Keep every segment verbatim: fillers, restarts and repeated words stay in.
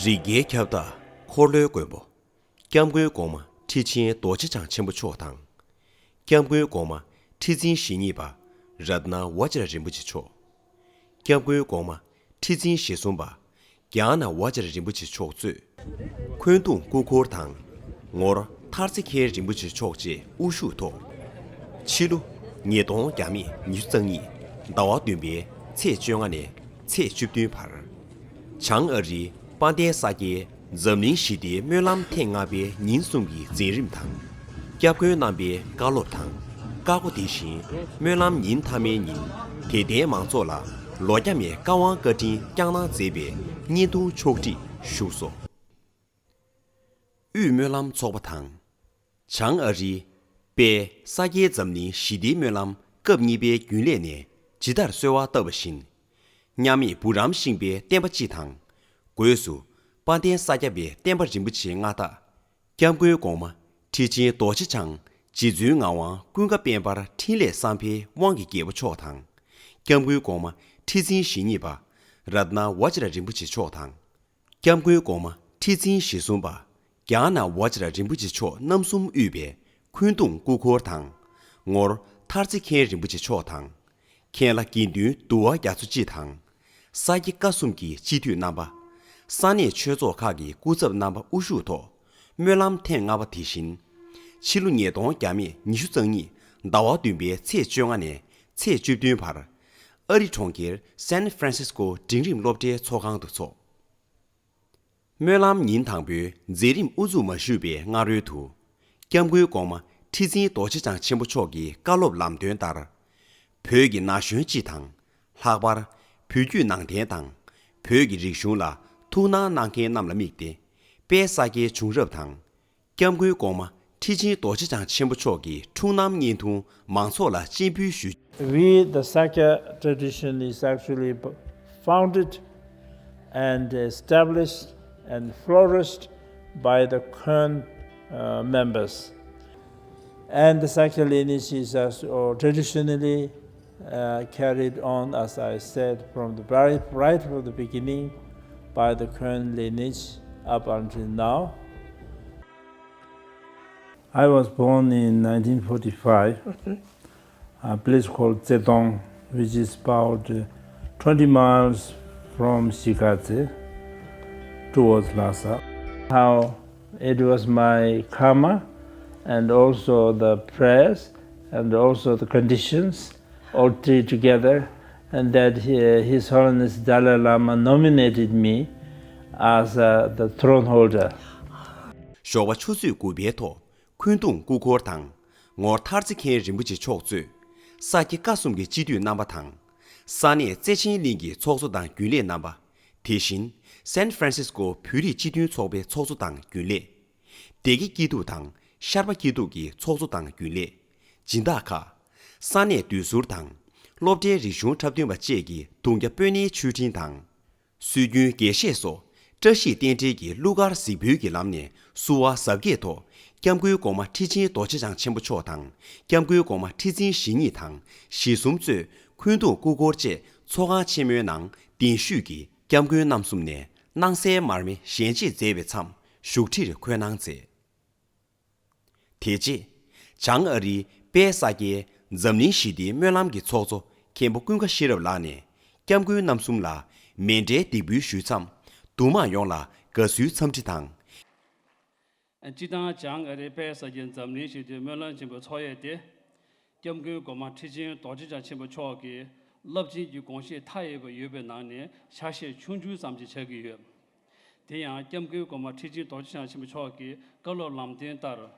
རི་རྒྱལ་ཁྱབ་བདག་འཁོར་ལོའི་མགོན་པོ། སྐྱབས་མགོན་གོང་མ་ཁྲི་ཆེན་རྡོ་རྗེ་འཆང་ཆེན་པོ་མཆོག་དང་། སྐྱབས་མགོན་གོང་མ་ཁྲི་འཛིན་ཞེ་གཉིས་པ་རཏྣ་ཝ་ཇི་ར་རིན་པོ་ཆེ་མཆོག་སྐྱབས་མགོན་གོང་མ་ཁྲི་འཛིན་ཞེ་གསུམ་པ་གྱ་ན་ཝ་ཇི་ར་རིན་པོ་ཆེ་མཆོག་གཙོས། འཁོན་གདུང་སྐུ་འཁོར་དང་། ངོར་མཐར་རྩེ་མཁན་རིན་པོ་ཆེ་མཆོག་བཅས་དབུ་བཞུགས་ཐོག་ཕྱི་ལོ་ཉིས་སྟོང་བརྒྱ་མེད་ཉི་ཤུ་རྩ་གཉིས་ཟླ་བ་བདུན་པའི་ཚེས་བཅོ་ལྔ་ནས་ཚེས་བཅུ་བདུན་བར། བྱང་ཨ་རིའི་དཔལ་ལྡན་ས་སྐྱའི་འཛམ་གླིང་ཞི་བདེའི་སྨོན་ལམ་ཐེངས་ལྔ་པའི་ཉིན་གསུམ་གྱི་མཛད་རིམ་དང་། སྐྱབས་མགོན་རྣམ་པའི་བཀའ་སློབ་དང་བཀའ་བསྒོ། དེ་བཞིན་སྨོན་ལམ་ཉིན་མཐའ་མའི་ཉིན་དད་ལྡན་མང་ཚོགས་ལ་ལོ་བརྒྱ་མའི་བཀའ་དབང་བཀའ་དྲིན་བསྐྱངས་གནང་མཛད་པའི་བརྙན་ཐུང་ཕྱོགས་སྒྲིག་ཞུས་སོ། དབུས་སྨོན་ལམ་ཚོགས་པ་དང་། བྱང་ཨ་རིའི་དཔལ་ས་སྐྱའི་འཛམ་གླིང་ཞི་བདེའི་སྨོན་ལམ་སྐབས་གཉིས་པའི་རྒྱུན་ལས་ནས་ཇི་ལྟར་གསོལ་བ་བཏབ་པ་བཞིན། མཉམ་མེད་བུ་རམ་ཤིང་པའི་བསྟན་པ་སྤྱི་དང་། སྒོས་སུ་དཔལ་ལྡན་ས་སྐྱ་པའི་བསྟན་པ་རིན་པོ་ཆེ་མངའ་བདག་སྐྱབས་མགོན་གོང་མ་ཁྲི་ཆེན་རྡོ་རྗེ་འཆང་རྗེ་བཙུན་ངག་དབང་ཀུན་དགའ་དཔལ་འབར་འཕྲིན་ལས་བསམ་འཕེལ་དབང་གི་རྒྱལ་པོ་མཆོག་དང་། སྐྱབས་མགོན་གོང་མ་ཁྲི་འཛིན་ཞེ་གཉིས་པ་རཏྣ་ཝ་ཇི་ར་རིན་པོ་ཆེ་མཆོག་དང་། སྐྱབས་མགོན་གོང་མ་ཁྲི་འཛིན་ཞེ་གསུམ་པ་གྱ་ན་ཝ་ཇི་ར་རིན་པོ་ཆེ་མཆོག་རྣམ་གསུམ་དབུས་པའི་འཁོན་གདུང་སྐུ་འཁོར་དང་། ངོར་མཐར་རྩེ་མཁན་རིན་པོ་ཆེ་མཆོག་དང་། མཁན་བླ་དགེ་འདུན་འདུལ་བ་རྒྱ་མཚོ་སྤྱི་དང་། ས་སྐྱ་བཀའ་གསུམ་གྱི་སྤྱི་འཐུས་རྣམ་པ། ས་གནས་ཆོས་ཚོགས་ཁག་གི་སྐུ་ཚབ་རྣམ་པ་དབུ་བཞུགས་ཐོག་སྨོན་ལམ་ཐེངས་ལྔ་པ་དེ་བཞིན། ཕྱི་ལོ་ཉིས་སྟོང་བརྒྱ་མེད་ཉི་ཤུ་རྩ་གཉིས་ཟླ་བ་བདུན་པའི་ཚེས་བཅོ་ལྔ་ནས་ཚེས་བཅུ་བདུན་བར། ཨ་རི་གྲོང་ཁྱེར་སན་ཧྥ་རན་སིས་ཀོ་འབྲིང་རིམ་སློབ་གྲྭའི་ཚོགས་ཁང་དུ་འཚོགས། སྨོན་ལམ་ཉིན་དང་པོའི་མཛད་རིམ་དབུ་འཛུགས་མ་ཞུས་པའི་སྔ་རོལ་དུ། སྐྱབས་མགོན་གོང་མ་ཁྲི་འཛིན་རྡོ་རྗེ་འཆང་ཆེན་པོ་མཆོག་གི་བཀའ་སློབ་ལམ་སྟོན་ལྟར། བོད་ཀྱི་ན་གཞོན་སྤྱི་དང་། ལྷག་པར་བོད་བརྒྱུད་ནང་བསྟན་དང་། བོད་ཀྱི་རིག་གཞུང་ལ་ཐུགས་སྣང་གནང་མཁན་རྣམས་ལ་དམིགས་ཏེ། དཔལ་ས་སྐྱའི་བྱུང་རབས་དང་། སྐྱབས་མགོན་གོང་མ་ཁྲི་ཆེན་རྡོ་རྗེ་འཆང་ཆེན་པོ་མཆོག་གི་འཁྲུངས་རྣམ་བརྙན་ཐུང་མང་ཚོགས་ལ་སྤྱན་འབུལ་ཞུས། We, the Sakya tradition, is actually b- founded and established and flourished by the Kön uh, members. And the Sakya lineage is as, uh, traditionally uh, carried on, as I said, from the very, right from the beginning by the Kön lineage up until now. I was born in nineteen forty-five, a place called Tsetong, which is about uh, twenty miles from Shikatse towards Lhasa. How it was my karma and also the prayers and also the conditions all three together, and that he, His Holiness Dalai Lama nominated me as uh, the throne holder. ཞོགས་པ་ཆུ་ཚོད་དགུ་པའི་ཐོག་འཁོན་གདུང་སྐུ་འཁོར་དང་། ངོར་མཐར་རྩེ་མཁན་རིན་པོ་ཆེ་མཆོག་གཙོས་ས་སྐྱ་བཀའ་གསུམ་གྱི་སྤྱི་འཐུས་རྣམ་པ་དང་། ས་གནས་རྩེ་ཆེན་གླིང་གི་ཚོགས་གཙོ་དང་རྒྱུན་ལས་རྣམ་པ། དེ་བཞིན་སན་ཧྥ་རན་སིས་ཀོ་བོད་རིགས་སྤྱི་མཐུན་ཚོགས་པའི་ཚོགས་གཙོ་དང་རྒྱུན་ལས། སྡེ་དགེ་སྐྱིད་སྡུག་དང་ཤར་པ་སྐྱིད་སྡུག་གི་ཚོགས་གཙོ་དང་རྒྱུན་ལས། སྦྱིན་བདག་ཁག་ས་གནས་འདུས་ཟུར་དང་། སློབ་གྲྭའི་རིག་གཞུང་འཁྲབ་སྟོན་པ་བཅས་ཀྱི་གདུང་རྒྱ་སྤོས་སྣེའི་མཆོད་སྤྲིན་དང་། སྲོལ་རྒྱུན་དགེ་བཤེས་སོགས་བཀྲ་ཤིས་རྟེན་འབྲེལ་གྱི་གླུ་གར་གཟིགས་འབུལ་གྱི་ལམ་ནས་བསུ་བ་གཟབ་རྒྱས་ཐོག་སྐྱབས་མགོན་གོང་མ་ཁྲི་ཆེན་རྡོ་རྗེ་འཆང་ཆེན་པོ་མཆོག་དང་། སྐྱབས་མགོན་གོང་མ་ཁྲི་འཛིན་ཞེ་གཉིས་དང་ཞེ་གསུམ་གཙོས་འཁོན་གདུང་སྐུ་འཁོར་བཅས་ཚོགས་ཁང་ཆེན་མོའི་ནང་གདན་ཞུས་ཀྱིས་སྐྱབས་མགོན་རྣམ་གསུམ་ནས་སྣང་གསལ་མར་མེ་ཞལ་འབྱེད་མཛད་པའི་མཚམས་བཞུགས་ཁྲིར་འཁོད་གནང་མཛད། དེ་རྗེས། བྱང་ཨ་རིའི་དཔལ་ས་སྐྱའི་འཛམ་གླིང་ཞི་བདེའི་སྨོན་ལམ་གྱི་ཚོགས་གཙོ་མཁན་པོ་ཀུན་དགའ་ཤེས་རབ་ལགས་ནས་སྐྱབས་མགོན་རྣམ་གསུམ་ལ་མཎྜལ་འདེགས་འབུལ་ཞུས་མཚམས། འདུ་མང་ཡོངས་ལ་དགའ་བསུའི་འཚམས་འདྲི་དང་། སྤྱིར་བཏང་བྱང་ཨ་རིའི་དཔལ་ས་སྐྱའི་འཛམ་གླིང་ཞི་བདེའི་སྨོན་ལམ་ཆེན་པོའི་ཚོགས་ཡིག་དེ། སྐྱབས་མགོན་གོང་མ་ཁྲི་ཆེན་རྡོ་རྗེ་འཆང་ཆེན་པོ་མཆོག་གིས་རླབས་ཆེན་གྱི་དགོངས་བཞེད་མཐའ་ཡས་པ་ཡོད་པའི་ནང་ནས་ཆ་ཤས་ཆུང་ཆུང་ཙམ་ཞིག་ཆགས་ཀྱི་ཡོད། དེ་ཡང་སྐྱབས་མགོན་གོང་མ་ཁྲི་ཆེན་རྡོ་རྗེ་འཆང་ཆེན་པོ་མཆོག་གི་བཀའ་སློབ་ལམ་སྟོན་ལྟར།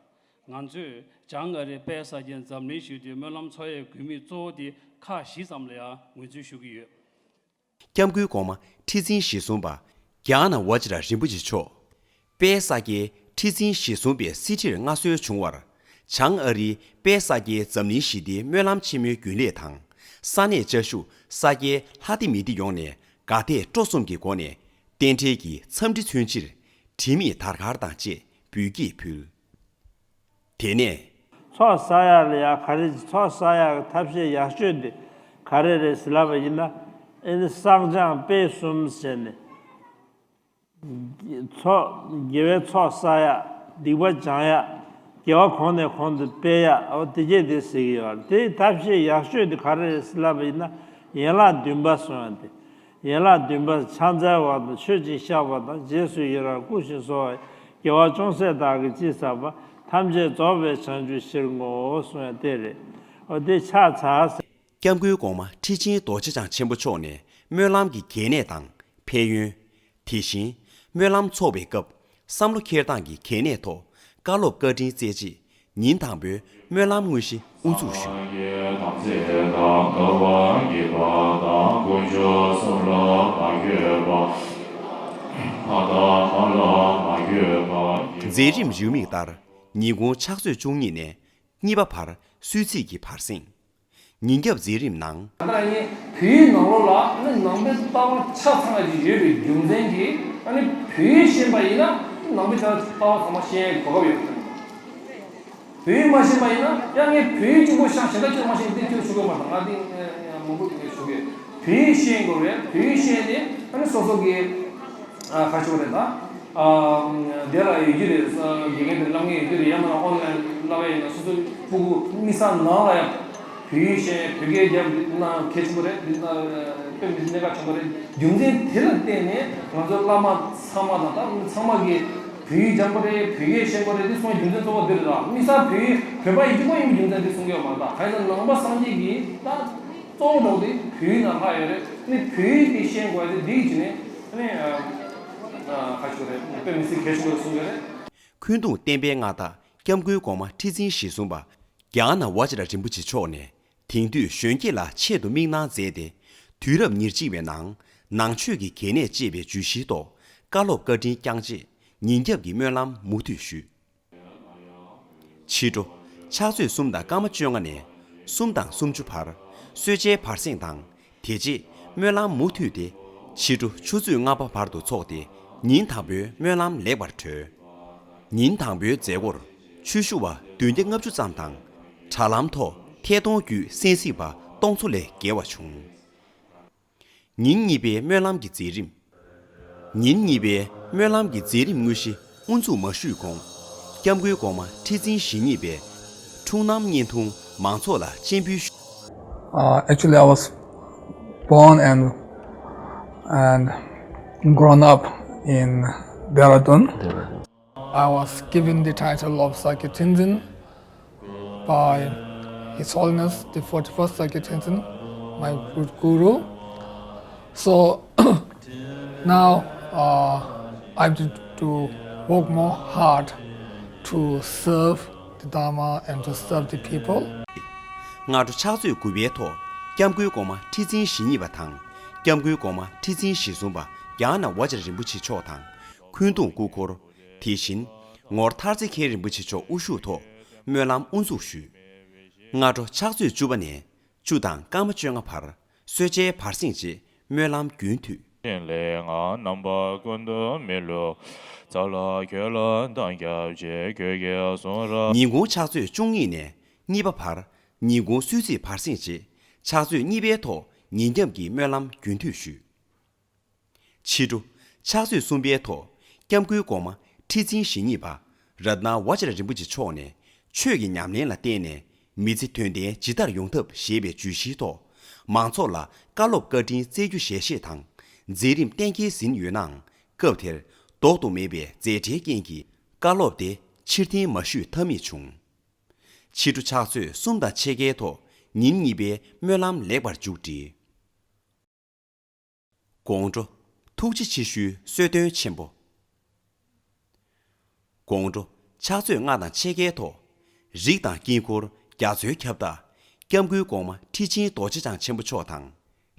ང་ཚོས་བྱང་ཨ་རིའི་དཔལ་ས་སྐྱའི་འཛམ་གླིང་ཞི་བདེའི་སྨོན་ལམ་ཚོགས་ཡིག་དགོས་དམིགས་གཙོ་བོ་དེ་ཁག་བཞི་ཙམ་ལ་ཡང་ངོས་འཛིན་ཞུ་གི་ཡོད། སྐྱབས་མགོན་གོང་མ་ཁྲི་འཛིན་ཞེ་གསུམ་པ་གྱ་ན་ཝ་ཇི་ར་རིན་པོ་ཆེ་མཆོག་དཔལ་ས་སྐྱའི་ཁྲི་འཛིན་ཞེ་གསུམ་པའི་གསེར་ཁྲིར་མངའ་གསོལ་བྱུང་བར། བྱང་ཨ་རིའི་དཔལ་ས་སྐྱའི་འཛམ་གླིང་ཞི་བདེའི་སྨོན་ལམ་ཆེན་མོའི་རྒྱུན་ལས་དང་། ས་གནས་བཅའ་བཞུགས་ས་སྐྱའི་ལྷ་སྡེ་མི་སྡེ་ཡོངས་ནས་དགའ་དད་སྤྲོ་གསུམ་གྱི་སྒོ་ནས་རྟེན་འབྲེལ་གྱི་འཚམས་འདྲི་མཚོན་ཕྱིར་དྲི་མེད་དར་དཀར་དང་བཅས་འབུལ་སྐྱེས་ཕུལ། དེ་ནས། ཚོགས་བསགས་ཡག་ལ་ཡ་ག་རེ་ཚོགས་བསགས་ཡག་གི་ཐབས་ཤེས་ཡག་ཤོས་དེ་ག་རེ་རེད་ཟེར་ལབ་པ་ཡིན་ན། ཨེ་ནི་བསགས་སྦྱང་སྤེལ་གསུམ་ཟེར་ནས། ཚོགས་དགེ་བའི་ཚོགས་བསགས་ཡ། སྡིག་པ་སྦྱང་ཡ། དགེ་བ་གོང་ནས་གོང་དུ་སྤེལ་ཡ། འོ་དེ་གྱད་དེ་ཟེར་གྱི་ཡོད་རེད། དེའི་ཐབས་ཤེས་ཡག་ཤོས་དེ་ག་རེ་རེད་ཟེར་ལབ་པ་ཡིན་ན། ཡན་ལག་བདུན་པ་གསུང་ཡ་དེ། ཡན་ལག་བདུན་པ་ཕྱག་འཚལ་བ་དང་མཆོད་ཅིང་བཤགས་པ་དང་རྗེས་སུ་ཡི་རང་བསྐུལ་ཞིང་གསོལ་བ། དགེ་བ་ཅུང་ཟད་བདག་གིས་ཅི་བསགས་པ། ཐམས་ཅད་རྫོགས་པའི་བྱང་ཆུབ་ཕྱིར་བསྔོའོ་གསུང་ཡ་དེ་རེད། འོ་དེ་ཕྱག་འཚལ་ཟེར། སྐྱབས་མགོན་གོང་མ་ཁྲི་ཆེན་རྡོ་རྗེ་འཆང་ཆེན་པོ་མཆོག་ནས་སྨོན་ལམ་གྱི་གལ་གནད་དང་ཕན་ཡོན། དེ་བཞིན་སྨོན་ལམ་འཚོགས་པའི་སྐབས་བསམ་བློ་འཁྱེར་སྟངས་ཀྱི་གལ་གནད་ཐོག་བཀའ་སློབ་བཀའ་དྲིན་སྩལ་རྗེས་ཉིན་དང་པོའི་སྨོན་ལམ་དངོས་གཞི་དབུ་འཛུགས་ཞུས། མཛད་རིམ་རེའུ་མིག་ལྟར་ཉིན་གུང་ཕྱག་ཚོད་བཅུ་གཉིས་ནས་གཉིས་པ་བར་གསོལ་ཚིགས་ཀྱི་བར་གསེང་། ཉིན་རྒྱབ་མཛད་རིམ་ནང་། ད་ལྟ་ངས་བོད་ཡིག་ནང་ལོགས་ལ་ནི་ནང་པའི་ལྟ་བ་ཆ་ཚང་བ་ཞིག་ཡོད་པའི་རྒྱུ་མཚན་གྱིས། ཨ་ནི་བོད་ཡིག་ཤེས་པ་ཡིན་ན་ནང་པའི་ལྟ་བ་ཚང་མ་ཤེས་ཡའི་གོ་སྐབས་ཡོད་པ་རེད། བོད་ཡིག་མ་ཤེས་པ་ཡིན་ན་ཡང་ངས་བོད་ཡིག་གཅིག་པོ་ཤེས། གཞན་དག་ཅིག་མ་ཤེས་ན་དེ་ཁྱོད་ཆོག་གི་མ་རེད། ང་དེ་མང་པོ་དེ་ངས་ཆོག་གི། བོད་ཡིག་ཤེས་དགོས་རེད། བོད་ཡིག་ཤེས་ནས་ཨ་ནི་སོ་སོ་གི་ཨ་ཁ་ཕྱོགས་རེད་ད། ཨ་དེ་ལ་ཡོད་རྒྱུ་རེད། དགེ་རྒན་དེ་བསླབ་མཁན་ཡོད་རྒྱུ་རེད། ཡང་མིན་ན་ཨོན་ལའིན་བསླབ་ཡ་ཡིན་ན་སོ་སོ་སྤུ་གུ་དམིགས་བསལ་ནང་ལ་ཡང་བོད་ཡིག་ཤེས། བོད་སྐད་རྒྱབ་ན་གལ་ཆེན་པོ་རེད། འདི་ན་དཔེ་མི་སྲིད་གནད་འགག་ཆེན་པོ་རེད། རྒྱུ་མཚན་དེ་ལ་བརྟེན་ནས་ང་ཚོ་བླ་མ་ཚང་མ་དང་ད་ཚང་མ་གིས་བོད་ཡིག་སྦྱང་དགོས་རེད། བོད་སྐད་ཤེས་དགོས་རེད། འདི་གསུང་བའི་རྒྱུ་མཚན་གཙོ་བོ་འདི་རེད་ལ། དམིགས་བསལ་བོད་ཡིག་བོད་པ་ཡིན་གཅིག་པོ་ཡིན་པའི་རྒྱུ་མཚན་འདི་གསུང་གི་ཡོད་མ་རེད། ད་གང་ཡིན་ན་ནང་པ་སངས་རྒྱས་ཀྱི་ད་གཙོ་བོ་འདྲ་བོ་དེ་བོད་ཡིག་ནང་ལྷག་ཡོད་རེད། ནི་བོད་ཡིག་དེ་ཤེས་དགོས་ཡ་དེ་འདི་གི་བྱས་ནས་ནི་ཁ་ཤོ་རེད། དཔེ་མི་སྲིད་གལ་ཆེན་པོ་གསུང་གི་རེད། འཁོན་གདུང་བསྟན་པའི་མངའ་བདག་སྐྱབས་མགོན་གོང་མ་ཁྲི་འཛིན་ཞེ་གསུམ་པ་ཛྙཱ་ན་བཛྲ་རིན་པོ་ཆེ་མཆོག་ནས་དེང་དུས་གཞོན་སྐྱེས་ལ་ཆེད་དུ་དམིགས་གནང་མཛད་དེ། དུས་རབས་ཉེར་གཅིག་པའི་ནང་ནང་ཆོས་ཀྱི་གལ་གནད་ཅེས་པའི་བརྗོད་གཞིའི་ཐོག་བཀའ་སློབ་བཀའ་དྲིན་བསྐྱངས་རྗེས་ཉིན་རྒྱབ་ཀྱི་སྨོན་ལམ་མུ་མཐུད་ཞུས། ཕྱི་དྲོ་ཕྱག་ཚོད་གསུམ་དང་སྐར་མ་བཅོ་ལྔ་ནས་གསུམ་དང་སུམ་ཅུ་བར་གསོལ་ཇའི་བར་གསེང་དང་། དེ་རྗེས་སྨོན་ལམ་མུ་མཐུད་དེ་ཕྱི་དྲོ་ཆུ་ཚོད་ལྔ་པ་བར་དུ་འཚོགས་ཏེ་ཉིན་དང་པོའི་སྨོན་ལམ་ལེགས་པར་གྲོལ། ཉིན་དང་པོའི་མཛད་སྒོར་ཆོས་ཞུ་བ་བདུན་བརྒྱ་ལྔ་བཅུ་ཙམ་དང་། དྲ་ལམ་ཐོག་ཐད་གཏོང་བརྒྱུད་གསན་གཟིགས་པ་སྟོང་ཚོ་ལས་བརྒལ་བ་བྱུང་། ཉིན་གཉིས་པའི་སྨོན་ལམ་གྱི་མཛད་རིམ། ཉིན་གཉིས་པའི་སྨོན་ལམ་གྱི་མཛད་རིམ་དངོས་གཞི་དབུ་འཛུགས་མ་ཞུས་གོང་། སྐྱབས་མགོན་གོང་མ་ཁྲི་འཛིན་ཞེ་གཉིས་པས་འཁྲུངས་རྣམ་བརྙན་ཐུང་མང་ཚོགས་ལ་སྤྱན་འབུལ་ཞུས། Uh, actually, I was born and and grown up in Dehradun. I was given the title of Sakya Tenzin by His Holiness the forty-first Sakya Tenzin, my good guru. So now uh, I have to, to work more hard to serve the Dharma and to serve the people. སྔ་དྲོ་ཕྱག་ཚོད་དགུ་པའི་ཐོག་སྐྱབས་མགོན་གོང་མ་ཁྲི་འཛིན་ཞེ་གཉིས་པ་དང་། སྐྱབས་མགོན་གོང་མ་ཁྲི་འཛིན་ཞེ་གསུམ་པ་ཛྙཱ་ན་བཛྲ་རིན་པོ་ཆེ་མཆོག་དང་། འཁོན་གདུང་སྐུ་འཁོར། དེ་བཞིན་ངོར་མཐར་རྩེ་མཁན་རིན་པོ་ཆེ་མཆོག་དབུ་བཞུགས་ཐོག་སྨོན་ལམ་དབུ་འཛུགས་ཞུས། སྔ་དྲོ་ཕྱག་ཚོད་བཅུ་པ་ནས་བཅུ་དང་སྐར་མ་བཅོ་ལྔ་བར་གསོལ་ཇའི་བར་གསེང་རྗེས་སྨོན་ལམ་རྒྱུན་མཐུད། ལས་ངན་རྣམ་པ་ཀུན་ཏུ་མི་བསླུ། ཙཱ་ལ་ཁྱོད་ལ་འདང་རྒྱབ་ཅིག་ཁྱོད་ཀྱིས་གསུང་རབ། ཉིན་གུང་ཕྱག་ཚོད་བཅུ་གཉིས་ནས་གཉིས་པ་བར་ཉིན་གུང་གསོལ་ཚིགས་བར་གསེང་རྗེས་ཕྱག་ཚོད་གཉིས་པའི་ཐོག་ཉིན་རྒྱབ་ཀྱི་སྨོན་ལམ་རྒྱུན་མཐུད་ཞུས། ཕྱི་དྲོ་ཕྱག་ཚོད་གསུམ་པའི་ཐོག་སྐྱབས་མགོན་གོང་མ་ཁྲི་འཛིན་ཞེ་གཉིས་པ་རཏྣ་བཛྲ་རིན་པོ་ཆེ་མཆོག་ནས་ཆོས་ཀྱི་ཉམས་ལེན་ལ་བརྟེན་ནས་མི་ཚེ་དོན་ལྡན་ཇི་ལྟར་ཡོང་ཐབས་ཞེས་པའི་བརྗོད་གཞིའི་ཐོག་མང་ཚོགས་ལ་བཀའ་སློབ་བཀའ་དྲིན་སྩལ་རྒྱུ་ཞལ་བཞེས་དང་མཛད་རིམ་གཏན་འཁེལ་ཟིན་ཡོད་ནའང་སྐབས་དེར་ལྡོག་ཏུ་མེད་པའི་མཛད་འཕྲིན་རྐྱེན་གྱིས་བཀའ་སློབ་དེ་ཕྱིར་འཐེན་མ་ཞུས་ཐབས་མེད་བྱུང་། ཕྱི་དྲོ་ཕྱག་ཚོད་གསུམ་དང་ཕྱེད་ཀའི་ཐོག་ཉིན་གཉིས་པའི་སྨོན་ལམ་ལེགས་པར་མཇུག་བསྒྲིལ། དགོང་དྲོ་ཐུགས་རྗེ་ཆེ་ཞུའི་གསོལ་སྟོན་ཆེན་པོ། དགོང་དྲོ་ཕྱག་ཚོད་ལྔ་དང་ཕྱེད་ཀའི་ཐོག་རིགས་དང་དཀྱིལ་འཁོར་རྒྱ་མཚོའི་ཁྱབ་བདག་སྐྱབས་མགོན་གོང་མ་ཁྲི་ཆེན་རྡོ་རྗེ་འཆང་ཆེན་པོ་མཆོག་དང་།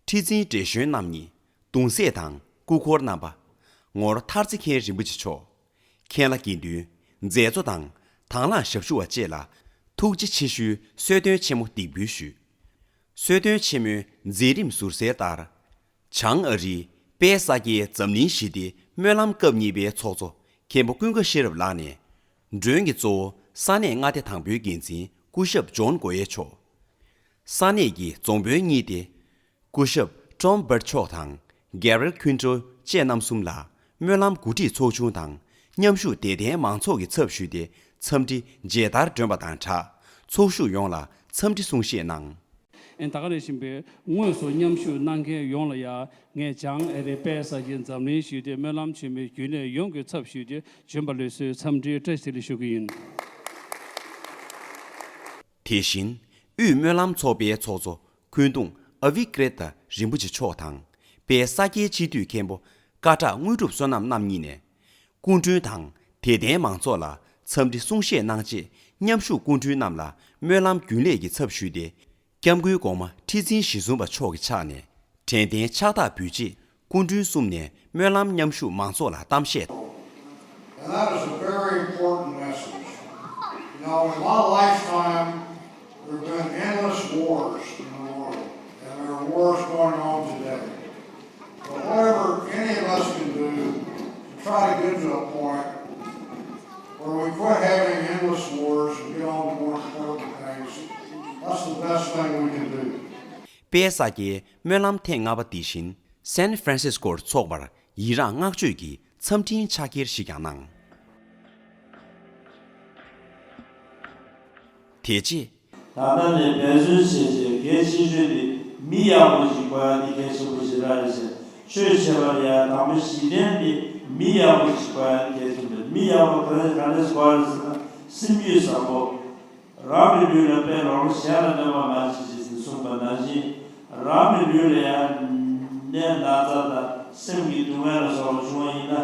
ཁྲི་འཛིན་བགྲེས་གཞོན་རྣམ་གཉིས། གདུང་སྲས་དང་སྐུ་འཁོར་རྣམ་པ། ངོར་མཐར་རྩེ་མཁན་རིན་པོ་ཆེ་མཆོག་མཁན་བླ་དགེ་འདུན། མཛད་གཙོ་དང་དང་བླངས་ཞབས་ཞུ་བ་བཅས་ལ་ཐུགས་རྗེ་ཆེ་ཞུའི་གསོལ་སྟོན་ཆེན་མོ་འདེགས་འབུལ་ཞུས། གསོལ་སྟོན་ཆེན་མོའི་མཛད་རིམ་ཟུར་གསལ་ལྟར། བྱང་ཨ་རིའི་དཔལ་ས་སྐྱའི་འཛམ་གླིང་ཞི་བདེའི་སྨོན་ལམ་སྐབས་གཉིས་པའི་ཚོགས་གཙོ་མཁན་པོ་ཀུན་དགའ་ཤེས་རབ་ལགས་ནས། མགྲོན་གྱི་གཙོ་བོ་ས་གནས་མངའ་སྡེ་དང་པོའི་འགན་འཛིན་སྐུ་ཞབས་ཇོན་གོ་ཡེ་མཆོག་ས་གནས་ཀྱི་རྫོང་དཔོན་གཉིས་ཏེ། སྐུ་ཞབས་ཀྲོམ་བར་མཆོག་དང་གེ་རལ་ཁུན་ཀྲོ་བཅས་རྣམ་གསུམ་ལ་ སྨོན་ལམ་འགོ་ཁྲིད་ཚོགས་ཆུང་དང་མཉམ་ཞུགས་དད་ལྡན་མང་ཚོགས་ཀྱི་ཚབ་ཞུས་ཏེ་འཚམས་འདྲི་མཇལ་དར་སྒྲོན་པ་དང་སྦྲགས་ཚོགས་ཞུགས་ཡོངས་ལ་འཚམས་འདྲི་གསུང་བཤད་གནང་། ཨེ་ད་ག་ནས་བཞིན་པའི་དངོས་སུ་མཉམ་ཞུགས་གནང་མཁན་ཡོངས་ལ་ཡང་ངས་བྱང་ཨེ་རི་དཔལ་ས་སྐྱའི་འཛམ་གླིང་ཞུས་ཏེ་སྨོན་ལམ་ཆེན་མོའི་རྒྱུན་ལས་ཡོངས་ཀྱི་ཚབ་ཞུས་ཏེ་བྱོན་པ་ལེགས་སོའི་འཚམས་འདྲིའི་བཀྲ་ཤིས་བདེ་ལེགས་ཞུ་གི་ཡིན། དེ་བཞིན་དབུས་སྨོན་ལམ་ཚོགས་པའི་ཚོགས་གཙོ་འཁོན་གདུང་ཨ་བྷི་ཀྲེ་ཏ་རིན་པོ་ཆེ་མཆོག་དང་དཔལ་ས་སྐྱའི་སྤྱི་འཐུས་མཁན་པོ་ཀ་ཁྲག་དངོས་གྲུབ་བསོད་ནམས་རྣམ་གཉིས་ནས། སྐུ་མགྲོན་དང་དད་ལྡན་མང་ཚོགས་ལ་འཚམས་འདྲི་གསུང་བཤད་གནང་རྗེས་མཉམ་ཞུགས་སྐུ་མགྲོན་རྣམས་ལ་སྨོན་ལམ་རྒྱུན་ལས་ཀྱི་ཚབ་ཞུས་ཏེ། སྐྱབས་མགོན་གོང་མ་ཁྲི་འཛིན་ཞེ་གསུམ་པ་མཆོག་གི་ཕྱག་ནས་དྲན་རྟེན་ཕྱག་རྟགས་འབུལ་རྗེས་སྐུ་མགྲོན་གསུམ་ནས་སྨོན་ལམ་མཉམ་ཞུགས་མང་ཚོགས་ལ་གཏམ་བཤད། And that is a very important message. You know, in my lifetime, there have been endless wars in the world, and there are wars going on today. But whatever any of us can do to try to get to a point where we quit having endless wars and get on to more important things, that's the best thing we can do. དཔལ་ས་སྐྱའི་སྨོན་ལམ་ཐེངས་ལྔ་པ་འདི་བཞིན་སན་ཧྥ་རན་སིས་ཀོར་འཚོགས་པར་ཡི་རངས་བསྔགས་བརྗོད་ཀྱི་འཚམས་འཕྲིན་ཕྱག་འཁྱེར་ཞིག་ཀྱང་གནང་། དེ་རྗེས། ད་ལྟ་ནས་འབད་བརྩོན་བྱས་རྗེས་གལ་ཆེ་ཤོས་དེ་མི་ཡག་པོ་ཞིག་དགོས་ཡ་དེ་གལ་ཆེན་པོ་ཞེ་དྲག་རེད་ཟེར། ཆོས་བྱེད་པར་ཡང་དང་པོ་གཞི་རྟེན་དེ་མི་ཡག་པོ་ཞིག་དགོས་ཡ་དེ་གལ་ཆེན་པོ་རེད། མི་ཡག་པོ་ག་རེ་ག་འདྲས་དགོས་རེད་ཟེར་ན་སེམས་རྒྱུད་བཟང་པོ། རང་གི་ལུས་ལ་དཔེ་རོགས་གཞན་ལ་གནོད་པ་མ་བྱེད་ཅིག་ཟེར་གསུངས་པ་ནང་བཞིན་རང་གི་ལུས་ལ་ཡང་ནད་ན་ཚ་དང་སེམས་ཀྱི་སྡུག་བསྔལ་ལ་སོགས་པ་བྱུང་བ་ཡིན་ན།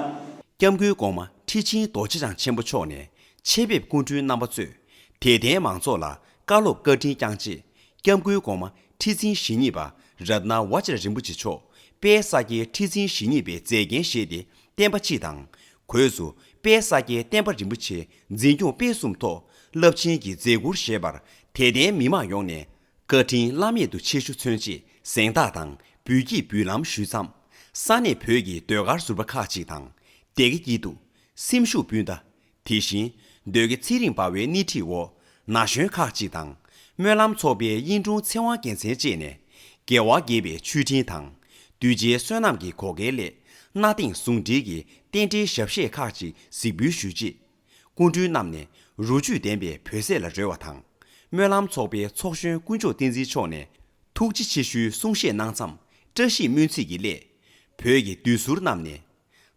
སྐྱབས་མགོན་གོང་མ་ཁྲི་ཆེན་རྡོ་རྗེ་འཆང་ཆེན་པོ་མཆོག་ནས་ཆེད་ཕེབས་སྐུ་མགྲོན་རྣམ་པ་གཙོས་དད་ལྡན་མང་ཚོགས་ལ་བཀའ་སློབ་བཀའ་དྲིན་བསྐྱངས་རྗེས་སྐྱབས་མགོན་གོང་མ་ཁྲི་འཛིན་ཞེ་གཉིས་པ་རཏྣ་བཛྲ་རིན་པོ་ཆེ་མཆོག་དཔལ་ས་སྐྱའི་ཁྲི་འཛིན་ཞེ་གཉིས་པའི་མཛད་འགན་བཞེས་ཏེ་བསྟན་པ་སྤྱི་དང་། སྒོས་སུ་དཔལ་ས་སྐྱའི་བསྟན་པ་རིན་པོ་ཆེ་འཛིན་སྐྱོང་སྤེལ་གསུམ་ཐོག་རླབས་ཆེན་གྱི་མཛད་ཁུར་བཞེས་པར་དད་ལྡན་མི་མང་ཡོངས་ནས་བཀའ་དྲིན་བླ་མེད་དུ་ཆེ་ཞུ་མཚོན་ཆེད་གཟེངས་རྟགས་དང་འབུལ་སྐྱེས་འབུལ་ལམ་ཞུས་མཚམས། ས་གནས་བོད་ཀྱི་ཟློས་གར་ཟུར་པ་ཁག་ཅིག་དང་སྡེ་དགེ་སྐྱིད་སྡུག་སེམས་ཤུགས་སྤུན་ཟླ། དེ་བཞིན་ཟློས་དགེ་ཚེ་རིང་འབར་བའི་སྣེ་ཁྲིད་འོག་ན་གཞོན་ཁག་ཅིག་དང་སྨོན་ལམ་ཚོགས་པའི་དབྱིན་དྲུང་ཚེ་དབང་རྒྱལ་མཚན་བཅས་ནས་རྒྱལ་བ་དགྱེས་པའི་མཆོད་སྤྲིན་དང་། གདུལ་བྱའི་བསོད་ནམས་ཀྱི་གོ་སྐལ་སླད་གནའ་དེང་ཟུང་འབྲེལ་གྱི་རྟེན་འབྲེལ་ཞབས་གཞས་ཁག་ཅིག་གཟིགས་འབུལ་ཞུས་རྗེས། སྐུ་མགྲོན་རྣམས་ནས་རོ་བཅུད་ལྡན་པའི་བོད་ཟས་ལ་རོལ་བ་དང་། སྨོན་ལམ་ཚོགས་པའི་ཚོགས་གཞོན་དཀོན་མཆོག་བསྟན་འཛིན་མཆོག་ནས་ཐུགས་རྗེ་ཆེ་ཞུའི་གསུང་བཤད་གནང་མཚམས་བཀྲ་ཤིས་སྨོན་ཚིག་གི་སླད། བོད་ཀྱི་བདུད་ཟུར་རྣམས་ནས།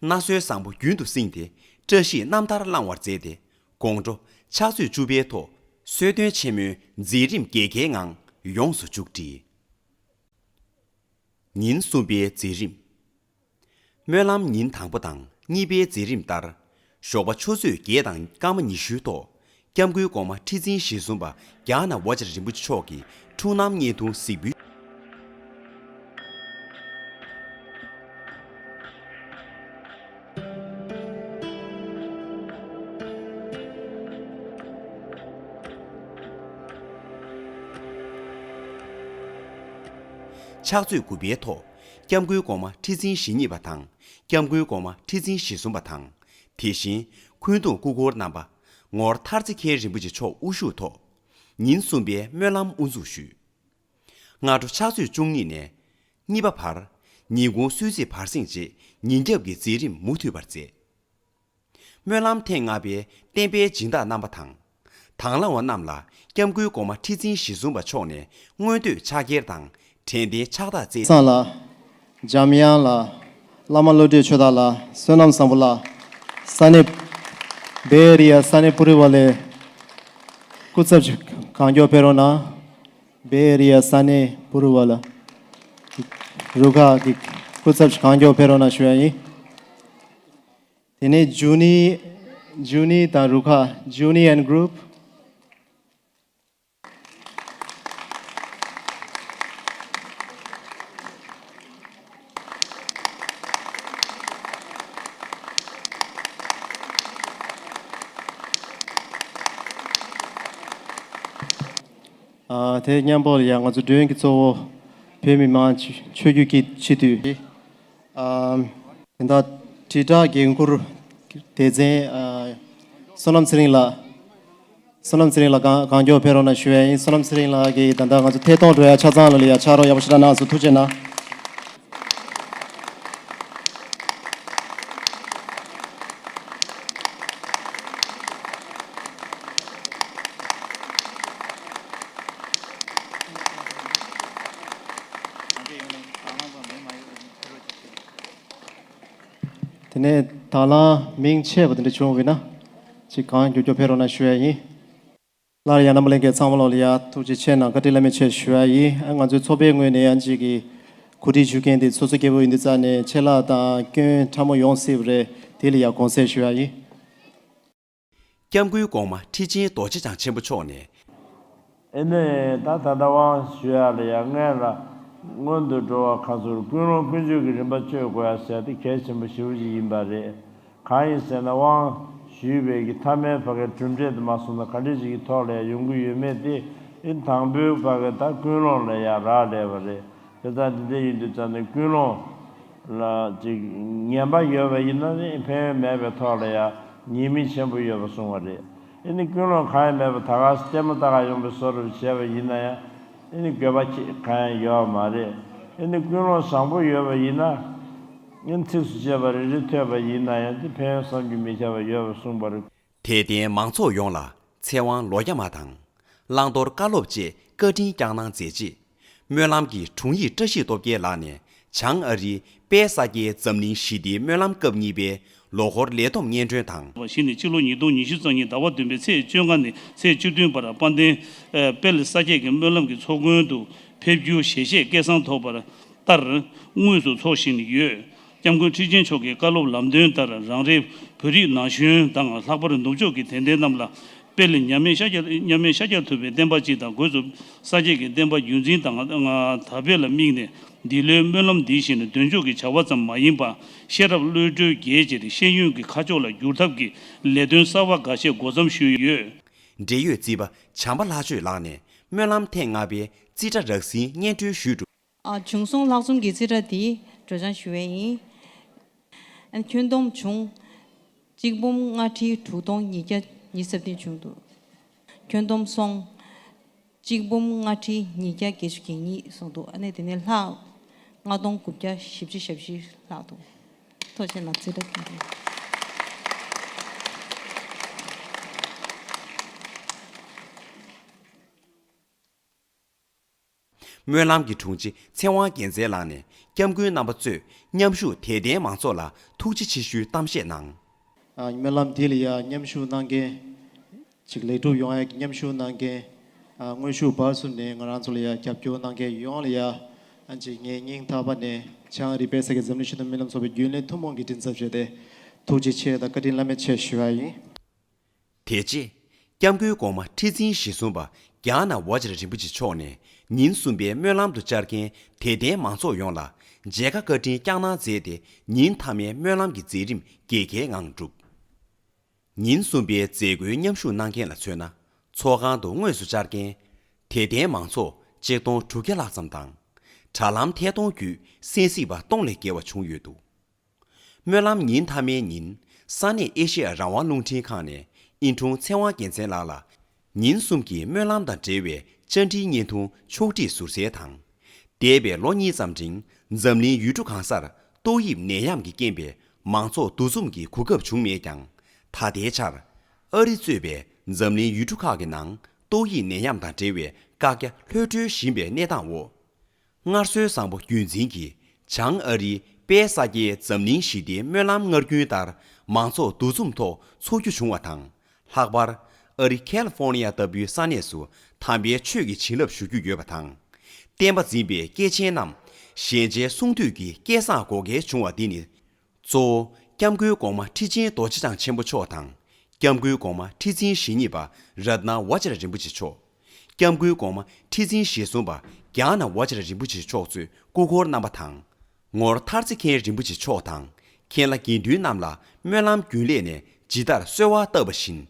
མནའ་གསོལ་བཟང་པོ་རྒྱུན་དུ་བསྲིངས་ཏེ་བཀྲ་ཤིས་རྣམ་ཐར་བླང་བར་མཛད་དེ། དགོང་དྲོ་ཕྱག་ཚོད་བཅུ་པའི་ཐོག་གསོལ་སྟོན་ཆེན་མོའི་མཛད་རིམ་རྒྱལ་ཁའི་ངང་ཡོངས་སུ་མཇུག་སྒྲིལ། ཉིན་གསུམ་པའི་མཛད་རིམ། སྨོན་ལམ་ཉིན་དང་པོ་དང་གཉིས་པའི་མཛད་རིམ་ལྟར། ཞོགས་པ་ཆུ་ཚོད་བརྒྱད་དང་སྐར་མ་ཉི་ཤུའི་ཐོག་སྐྱབས་མགོན་གོང་མ་ཁྲི་འཛིན་ཞེ་གསུམ་པ་རཏྣ་བཛྲ་རིན་པོ་ཆེ་མཆོག་གི་འཁྲུངས་རྣམ་བརྙན་ཐུང་གཟིགས་འབུལ། ཕྱག་ཚོད་དགུ་པའི་ཐོག་སྐྱབས་མགོན་གོང་མ་ཁྲི་འཛིན་ཞེ་གཉིས་པ་དང་། སྐྱབས་མགོན་གོང་མ་ཁྲི་འཛིན་ཞེ་གསུམ་པ་དང་། དེ་བཞིན་འཁོན་གདུང་སྐུ་འཁོར་རྣམ་པ་ངོར་མཐར་རྩེ་མཁན་རིན་པོ་ཆེ་མཆོག་དབུ་བཞུགས་ཐོག་ཉིན་གསུམ་པའི་སྨོན་ལམ་དབུ་འཛུགས་ཞུས། སྔ་དྲོ་ཕྱག་ཚོད་བཅུ་གཉིས་ནས་གཉིས་པ་བར་ཉིན་གུང་གསོལ་ཚིགས་བར་གསེང་རྗེས་ཉིན་རྒྱབ་ཀྱི་མཛད་རིམ་མུ་མཐུད་པར་མཛད། སྨོན་ལམ་ཐེངས་ལྔ་པའི་བསྟན་པའི་སྦྱིན་བདག་རྣམ་པ་དང་། དང་བླངས་པ་རྣམས་ལ་སྐྱབས་མགོན་གོང་མ་ཁྲི་འཛིན་ཞེ་གསུམ་པ་མཆོག་ནས་མངོན་བསྟོད་ཕྱག་འཁྱེར་དང་དྲན་རྟེན་ཕྱག་རྟགས་བསྩལ། བསམ་ལ། འཇམ་དབྱངས་ལ། བླ་མ་བློ་གྲོས་ཆོས་བདག་ལ་བསོད་ནམས་བཟང་པོ་ལ། ས་གནས། བེ་ཨེ་རི་ཡ་ས་གནས་པུ་རི་ཝ་ལའི་སྐུ་ཚབ་ཅིག་གང་མགྱོགས་ཕེབས་རོགས་གནང་། བེ་ཨེ་རི་ཡ་ས་གནས་པུ་རི་ཝ་ལ་རུ་ཁག་གི་སྐུ་ཚབ་ཅིག་གང་མགྱོགས་ཕེབས་རོགས་གནང་ཞུ་ཡ་ཡིན། དེ་ནས་ཇུ་ནི། ཇུ་ནི་དང་རུ་ཁག Junie and group། ཨ། དེ་མཉམ་པོ་ལ་ཡང་ང་ཚོ་མགྲོན་གྱི་གཙོ་བོ་བོད་མི་མང་ཆོས་བརྒྱུད་ཀྱི་སྤྱི་འཐུས། ཨ། དེ་འདྲ་དྲིལ་བསྒྲགས་འགན་འཁུར་སྡེ་ཚན། ཨ། བསོད་ནམས་ཚེ་རིང་ལགས། བསོད་ནམས་ཚེ་རིང་ལགས་གང་གང་མགྱོགས་ཕེབས་རོགས་གནང་ཞུ་ཡ་ཡིན། བསོད་ནམས་ཚེ་རིང་ལགས་ཀྱིས་ད་ལྟ་ང་ཚོ་ཐད་གཏོང་འགྲོ་ཡ་ཆ་ཚང་ལ་ལ་ཡ་ཕྱག་རོགས་ཡག་པོ་ཞེ་དྲག་གནང་སོང་། ཐུགས་རྗེ་གནང་། དེ་ནས་ད་ལ་མིང་ཆད་པ་དེ་འདྲ་བྱུང་བ་ཡིན་ན། ཅིག་གང་མགྱོགས་མགྱོགས་ཕེབས་རོགས་གནང་ཞུ་ཡ་ཡིན། སླར་ཡང་རྣམ་པ་ལྷན་རྒྱས་ཚང་མ་ལོག་ལ་ཡ་ཐུགས་རྗེ་ཆེ་གནང་། བཀའ་དྲིན་བླ་མེད་ཆེ་ཞུ་ཡ་ཡིན། ཨ་ང་ཚོའི་ཚོགས་པའི་ངོས་ནས་ཡང་ཅིག་གི་གོ་སྒྲིག་ཞུ་མཁན་དེ་སོ་སོ་སྐྱེ་བོ་ཡིན་དུས་ཙང་ནས་ཆད་ལྷག་དང་སྐྱོན་ཕྲ་མོ་ཡོང་སྲིད་པ་རེད། དེ་ལ་ཡ་དགོངས་སེལ་ཞུ་ཡ་ཡིན། སྐྱབས་མགོན་གོང་མ་ཁྲི་ཆེན་རྡོ་རྗེ་འཆང་ཆེན་པོ་མཆོག་ནས། ཨེ་ནས་ད་ད་ལྟ་དབང་ཞུ་ཡག་ལ་ཡང་སྔོན་ལ་སྔོན་དུ་འགྲོ་བ་ཁ་ཚུར་ཀུན་སློང་ཀུན་སྤྱོད་ཀྱི་རིམ་པ་གཅོད་དགོས་ཡ་ཟེར་དེ་གལ་ཆེན་པོ་ཞེ་པོ་ཅིག་ཡིན་པ་རེད། གང་ཡིན་ཟེར་ན་དབང་ཞུས་པའི་གི་མཐའ་མའི་ཕ་གའི་གྲུབ་འབྲས་དུ་མ་སོང་ན་ག་འདྲ་ཅིག་གི་ཐོག་ལ་ཡང་ཡོང་གི་ཡོད་མེད་དེ་ཨེ་དང་པོའི་ཕ་གའི་ད་ཀུན་སློང་ལ་ཡང་རག་ལས་པ་རེད། དེ་ལྟར་འདི་འདྲ་ཡིན་དུས་ཙམ་ནས་ཀུན་སློང་ལ་ཅིག་ངན་པ་ཡོད་པ་ཡིན་ན་ནི་ཕན་ཡོན་མེད་པའི་ཐོག་ལ་ཡང་ཉེས་དམིགས་ཆེན་པོ་ཡོད་པ་གསུངས་པ་རེད། ཨེ་ནི་ཀུན་སློང་གང་ཡང་མེད་པ་ད་ག་སེ་ལྟད་མོ་ལྟ་ག་ཡོང་པའི་བཟོ་འདྲ་བྱས་པ་ཡིན་ན་ཡང་ཨེ་ནི་དགོས་པ་ཅིག་གང་ཡང་ཡོད་མ་རེད། ཨེ་ནི་ཀུན་སློང་བཟང་པོ་ཡོད་པ་ཡིན་ན་ཨེ་ནི་ཚིགས་སུ་བཅད་པ་རེ་རེ་ཐོས་པ་ཡིན་ན་ཡང་དེ་ཕན་ཡོན་བསམ་གྱིས་མི་ཁྱབ་པ་ཡོད་པ་གསུངས་པ་རེད། དད་ལྡན་མང་ཚོགས་ཡོངས་ལ་ཚེ་དབང་ལོ་བརྒྱ་མ་དང་། བླང་དོར་བཀའ་སློབ་བཅས་བཀའ་དྲིན་བསྐྱངས་གནང་མཛད་རྗེས། སྨོན་ལམ་གྱི་དྲུང་ཡིག་བཀྲ་ཤིས་སྟོབས་རྒྱལ་ལགས་ནས་བྱང་ཨ་རིའི་དཔལ་ས་སྐྱའི་འཛམ་གླིང་ཞི་བདེའི་སྨོན་ལམ་སྐབས་གཉིས་པའི་ལོ་འཁོར་ལས་བསྡོམས་སྙན་སྒྲོན་དང་། བཞི་ནས་ཕྱི་ལོ་ཉིས་སྟོང་ཉི་ཤུ་རྩ་གཉིས་ཟླ་བ་བདུན་པའི་ཚེས་བཅོ་ལྔ་ནས་ཚེས་བཅུ་བདུན་བར་དཔལ་ལྡན་དཔལ་ས་སྐྱ་གི་སྨོན་ལམ་གྱི་ཚོགས་མགོན་དུ་ཕེབས་རྒྱུ་ཞལ་བཞེས་སྐལ་བཟང་ཐོབ་པར། ལྟར་དངོས་སུ་འཚོགས་བཞིན་ཡོད། སྐྱབས་མགོན་ཁྲི་ཆེན་མཆོག་གིས་བཀའ་སློབ་ལམ་སྟོན་ལྟར་རང་རེའི་བོད་རིགས་ན་གཞོན་དང་ལྷག་པར་ནུབ་ཕྱོགས་ཀྱི་དད་ལྡན་རྣམས་ལ་དཔལ་མཉམ་མེད་ཤཱཀྱ་མཉམ་མེད་ཤཱཀྱ་ཐུབ་པའི་བསྟན་པ་སྤྱི་དང་སྒོས་སུ་ས་སྐྱ་ཀྱི་བསྟན་པ་རྒྱུན་འཛིན་དང་དར་སྤེལ་ལ་དམིགས་ནས་འདི་ལོའི་སྨོན་ལམ་འདི་བཞིན་འདོན་ཆོག་གི་བྱ་བ་ཙམ་མ་ཡིན་པར་ཤེས་རབ་བློ་གྲོས་རྒྱས་ཕྱིར་ཤེས་ཡོན་གྱི་ཁ་ཕྱོགས་ལ་བསྒྱུར་ཐབས་ཀྱི་ལས་དོན་གསར་བ་འགའ་ཤས་འགོ་བརྩམས་ཞུས་ཡོད། འབྲེལ་ཡོད་རྩིས་པ་བྱམས་པ་ལྷ་ཆོས་ལགས་ནས་སྨོན་ལམ་ཐེངས་ལྔ་པའི་རྩིས་ཁྲ་རགས་ཟིན་སྙན་སྒྲོན་ཞུས་འདུག་ཨ། བྱུང་སོང་། ལྷག་རྩོམ་གྱི་རྩིས་ཁྲ་འདི་སྒྲོག་སྦྱང་ཞུ་བས་ཡིན། ཨ། ཁྱོན་བསྡོམས་བྱུང་། གཅིག་འབུམ་ལྔ་ཁྲི་དྲུག་སྟོང་ཉིས་བརྒྱ་ཉི་ཤུ་རྩ་བདུན་བྱུང་འདུག་ཁྱོན་བསྡོམས་སོང་། གཅིག་འབུམ་ལྔ་ཁྲི་ཉིས་བརྒྱ་བརྒྱད་ཅུ་གྱ་གཉིས་སོང་འདུག་ཨ་ནི་དེ་ནས་ལྷག་ལྔ་སྟོང་དགུ་བརྒྱ་བཞི་བཅུ་ཞེ་བཞི་ལྷག་འདུག་ཐུགས་རྗེ་ཆེ་གནང་། རྩིས་ཁྲ་གྱོན་དུས། སྨོན་ལམ་གྱི་དྲུང་ཆེ་ཚེ་དབང་རྒྱལ་མཚན་ལགས་ནས་སྐྱབས་མགོན་རྣམ་པ་གཙོས་མཉམ་ཞུགས་དད་ལྡན་མང་ཚོགས་ལ་ཐུགས་རྗེ་ཆེ་ཞུའི་གཏམ་བཤད་གནང་། ཨ། སྨོན་ལམ་འདི་ལ་ཡ་མཉམ་ཞུགས་གནང་མཁན། ཅིག་ལེགས་གྲུབ་ཡོང་ཡ་གི་མཉམ་ཞུགས་གནང་མཁན། ཨ། དངོས་ཤུགས་སྦར་གསུམ་ནས་ང་རང་ཚོ་ལ་ཡ་རྒྱབ་སྐྱོར་གནང་མཁན་ཡོངས་ལ་ཡ། ཨ། ཅིག་ངའི་སྙིང་ཐག་པ་ནས་བྱང་ཨ་རིའི་དཔལ་ས་སྐྱའི་འཛམ་གླིང་ཞི་བདེའི་སྨོན་ལམ་ཚོགས་པའི་རྒྱུན་ལས་ཐུན་མོང་གི་མགྲིན་ཚབ་བྱས་ཏེ་ཐུགས་རྗེ་ཆེ་དང་བཀའ་དྲིན་བླ་མེད་ཆེ་ཞུ་བ་ཡིན། དེ་རྗེས་སྐྱབས་མགོན་གོང་མ་ཁྲི་འཛིན་ཞེ་གསུམ་པ་རྒྱ་ནག་ཝ་ཇིར་རིན་པོ་ཆེ་མཆོག་ནས་ཉིན་གསུམ་པའི་སྨོན་ལམ་དུ་བཅར་མཁན་དད་ལྡན་མང་ཚོགས་ཡོངས་ལ་མཇལ་ཁ་བཀའ་དྲིན་བསྐྱངས་གནང་མཛད་དེ་ཉིན་མཐའ་མའི་སྨོན་ལམ་གྱི་མཛད་རིམ་རྒྱལ་ཁའི་ངང་གྲུབ། ཉིན་གསུམ་པའི་མཛད་སྒོའི་མཉམ་ཞུགས་གནང་མཁན་ལ་མཚོན་ན་ཚོགས་ཁང་དུ་དངོས་སུ་བཅར་མཁན་དད་ལྡན་མང་ཚོགས་ཆིག་སྟོང་དྲུག་བརྒྱ་ལྷག་ཙམ་དང་། དྲ་ལམ་ཐད་གཏོང་བརྒྱུད་གསན་གཟིགས་པ་སྟོང་ལས་བརྒལ་བ་བྱུང་ཡོད་འདུག་སྨོན་ལམ་ཉིན་མཐའ་མའི་ཉིན་ས་གནས་ཨེ་ཤེ་ཡ་རང་དབང་རླུང་འཕྲིན་ཁང་ནས་ཨིན་དྲུང་ཚེ་དབང་རྒྱལ་མཚན་ལགས་ལ་ཉིན་གསུམ་གྱི་སྨོན་ལམ་དང་འབྲེལ་བའི་བཅར་འདྲིའི་བརྙན་ཐུང་ཕྱོགས་སྒྲིག་ཟུར་གསལ་དང་། འདས་པའི་ལོ་གཉིས་ཙམ་རིང་འཛམ་གླིང་ཡུལ་གྲུ་གང་སར་ཏོག་དབྱིབས་ནད་ཡམས་ཀྱི་རྐྱེན་པས་མང་ཚོགས་འདུ་འཛོམས་ཀྱི་གོ་སྐབས་བྱུང་མེད་ཀྱང་། ད་ལྟའི་ཆར་ཨ་རི་གཙོས་པའི་འཛམ་གླིང་ཡུལ་གྲུ་ཁག་གི་ནང་ཏོག་དབྱིབས་ནད་ཡམས་དང་འབྲེལ་བའི་བཀག་རྒྱ་ལྷོད་བྲོལ་བཞིན་པའི་གནས་སྟངས་འོག་སྔར་སྲོལ་བཟང་པོ་རྒྱུན་འཛིན་གྱིས་བྱང་ཨ་རིའི་དཔལ་ས་སྐྱའི་འཛམ་གླིང་ཞི་བདེའི་སྨོན་ལམ་སྔར་རྒྱུན་ལྟར་མང་ཚོགས་འདུ་འཛོམས་ཐོག་འཚོགས་རྒྱུ་བྱུང་བ་དང་། ལྷག་པར་ཨ་རི་ཁལ་ཧྥོར་ནི་ཡ་ལྟ་བུའི་ས་གནས་སུ་དམ་པའི་ཆོས་ཀྱི་བྱིན་རླབས་ཞུ་རྒྱུ་ཡོད་པ་དང་། བསྟན་པ་འཛིན་པའི་སྐྱེས་ཆེན་རྣམས་ཞལ་མཇལ་གསུང་ཐོས་ཀྱི་སྐལ་བཟང་དགོས་གལ་བྱུང་བ་འདི་ནི། གཙོ་བོ་སྐྱབས་མགོན་གོང་མ་ཁྲི་ཆེན་རྡོ་རྗེ་འཆང་ཆེན་པོ་མཆོག་དང་། སྐྱབས་མགོན་གོང་མ་ཁྲི་འཛིན་ཞེ་གཉིས་པ་རཏྣ་ཝ་ཇིར་རིན་པོ་ཆེ་མཆོག་སྐྱབས་མགོན་གོང་མ་ཁྲི་འཛིན་ཞེ་གསུམ་པ་རྒྱ་ནག་ཝ་ཇིར་རིན་པོ་ཆེ་མཆོག་གཙོས་སྐུ་འཁོར་རྣམ་པ་དང་། ངོར་མཐར་རྩེ་མཁན་རིན་པོ་ཆེ་མཆོག་དང་། མཁན་བླ་དགེ་འདུན་རྣམས་ལ་སྨོན་ལམ་རྒྱུན་ལས་ནས་ཇི་ལྟར་གསོལ་བ་བཏབ་པ་བཞིན།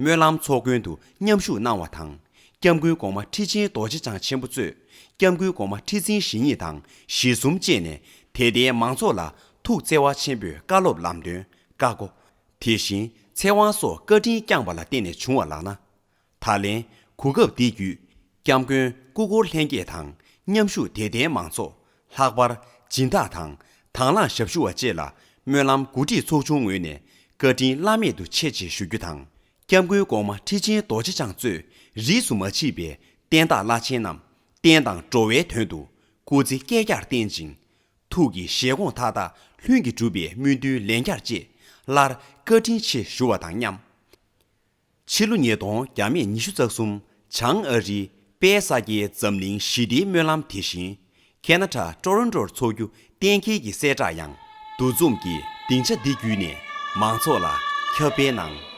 སྨོན་ལམ་ཚོགས་མགོན་དུ་མཉམ་ཞུགས་གནང་བ་དང་། སྐྱབས་མགོན་གོང་མ་ཁྲི་ཆེན་རྡོ་རྗེ་འཆང་ཆེན་པོ་གཙོས་སྐྱབས་མགོན་གོང་མ་ཁྲི་འཛིན་ཞེ་གཉིས་དང་ཞེ་གསུམ་བཅས་ནས་དད་ལྡན་མང་ཚོགས་ལ་ཐུགས་བརྩེ་བ་ཆེན་པོས་བཀའ་སློབ་ལམ་སྟོན། བཀའ་བསྒོ། དེ་བཞིན་ཚེ་དབང་སོགས་བཀའ་དྲིན་བསྐྱངས་པ་ལ་བརྟེན་ནས་བྱུང་བ་ལགས་ན། ད་ལན་གོ་སྐབས་འདི་བརྒྱུད་སྐྱབས་མགོན་སྐུ་འཁོར་ལྷན་རྒྱས་དང་མཉམ་ཞུགས་དད་ལྡན་མང་ཚོགས། ལྷག་པར་སྦྱིན་བདག་དང་དང་བླངས་ཞབས་ཞུ་བ་བཅས་ལ་སྨོན་ལམ་གོ་སྒྲིག་ཚོགས་ཆུང་ངོས་ནས་བཀའ་དྲིན་བླ་མེད་དུ་ཆེ་ཆེ་ཞུ་རྒྱུ་དང་། སྐྱབས་མགོན་གོང་མ་ཁྲི་ཆེན་རྡོ་རྗེ་འཆང་གཙོས་རིས་སུ་མ་མཆིས་པའི་བསྟན་བདག་བླ་ཆེན་རྣམས་བསྟན་དང་འགྲོ་བའི་དོན་དུ་སྐུ་ཚེ་བསྐལ་བརྒྱར་བརྟན་ཅིང་། ཐུགས་ཀྱི་བཞེད་དགོངས་མཐའ་དག་ ལྷུན་གྱིས་གྲུབ་པའི་སྨོན་འདུན་ལན་བརྒྱར་བཅས་སླར་བཀའ་དྲིན་ཆེ་ཞུ་བ་དང་མཉམ། ཕྱི་ལོ་ཉིས་སྟོང་བརྒྱ་མེད་ཉི་ཤུ་རྩ་གསུམ་བྱང་ཨ་རིའི་པེ་ས་ཀྱའི་འཛམ་གླིང་ཞི་བདེའི་སྨོན་ལམ་དེ་བཞིན་ཁེ་ན་ཌ་ཊོ་རོན་ཊོར་འཚོགས་རྒྱུ་གཏན་འཁེལ་གྱི་གསལ་བསྒྲགས་ཡང་འདུ་འཛོམས་ཀྱི་སྡིངས་ཆ་འདི་བརྒྱུད་ནས་མང་ཚོགས་ལ་ཁྱབ་སྤེལ་གནང་